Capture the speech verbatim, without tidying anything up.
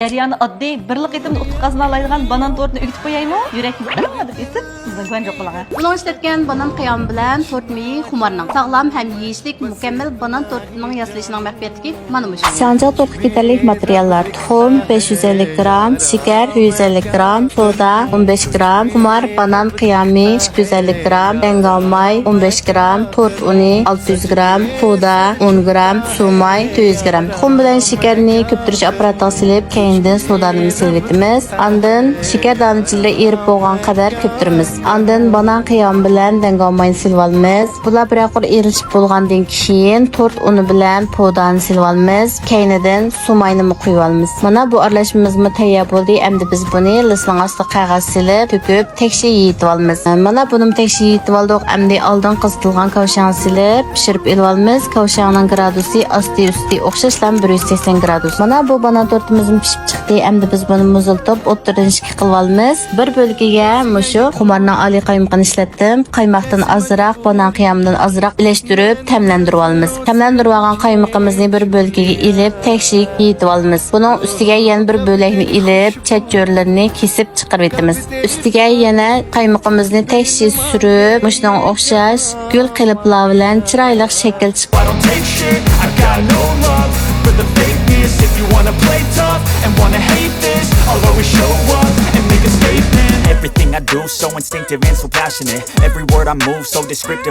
جەريانى ئاددىي، بىرلا قېتىمدا ئۇتۇق قازىنالايدىغان بانان تورتىنى ئۆگىتىپ قويايمۇ؟ يۈرەكنى بىر دەپ ئېسىپ، گۇەنجۇ قىلىڭ. بۇنىڭ ئىشلەتكەن بانان قىيامى بىلەن تورت مېيى خۇمارنىڭ ساغلام ھەم يېيىشلىك مۇكەممەل بانان تورتىنىڭ ياسىلىشىنىڭ مەخپىيەتلىكى مانا مۇشۇ. شياڭجياۋ تورتقا كېتەرلىك ماتېرىياللار: تۇخۇم بەش يۈز ئەللىك گرام، شېكەر يۈز ئەللىك گرام، سودا ئون بەش گرام، خۇمار، بانان قىيامى ئىككى يۈز ئەللىك گرام، دەڭگاۋماي ئون بەش گرام، تورت ئۇنى ئالتە يۈز گرام، سودا ئون گرام، سۇماي تۆت يۈز گرام. تۇخۇم بىلەن شېكەرنى كۆپتۈرۈش ئاپپاراتىغا سېلىپ، كەينىدىن سودانىمۇ سېلىۋېتىمىز. ئاندىن شېكەر دانىچىلىرى ئېرىپ بولغان قەدەر كۆپتۈرىمىز. ئاندىن بانان قىيامى بىلەن دەڭگاۋماينى سېلىۋالىمىز. بۇلار بىرەر قۇر ئېرىشىپ بولغاندىن كېيىن، تورت ئۇنى بىلەن پودانى سېلىۋالىمىز. كەينىدىن سۇماينىمۇ قۇيۇۋالىمىز. مانا، بۇ ئارىلاشمىمىزمۇ تەييار بولدى. ئەمدى بىز بۇنى لىسنىڭ ئاستىغا قەغەز سېلىپ، تۆكۈپ، تەكشى يېيىتىۋالىمىز. مانا، بۇنىمۇ تەكشى يېيىتىۋالدۇق. ئەمدى ئالدىن قىزىتىلغان كاۋشاڭنى سېلىپ، پىشۇرۇپ ئېلىۋالىمىز. كاۋشاڭنىڭ گرادۇسى ئاستى ئۈستى ئوخشاشلا بىر يۈز سەكسەن گرادۇس. مانا، بۇ بانان تورتىمىزمۇ پىشىپ چىقتى. ئەمدى بىز بۇنى مۇزلىتىپ، ئوتتۇرىدىن ئىككى قىلىۋالىمىز. بىر بۆلىكىگە مۇشۇ خۇمارنىڭ ئالىي قايمىقىنى ئىشلەتتىم. قايماقتىن ئازراق، بانان قىيامىدىن ئازراق ئىلەشتۈرۈپ تەملەندۈرۈۋالىمىز. تەملەندۈرۈۋالغان قايمىقىمىزنى بىر بۆلىكىگە ئېلىپ، تەكشى يېيىتىۋالىمىز. بۇنىڭ ئۈستىگە يەنە بىر بۆلەكنى ئېلىپ، چەت چۆرىلىرىنى كېسىپ چىقىرىۋېتىمىز. ئۈستىگە يەنە قايمىقىمىزنى تەكشى سۈرۈپ، مۇشۇنىڭغا ئوخشاش گۈل قېلىپلار بىلەن چىرايلىق شەكىل چىقىرىپ. I don't take shit, I got no love for the fakeness. If you wanna play tough and wanna hate this, I'll always show up and make a statement. Everything I do so instinctive and so passionate. Every word I move so descriptive,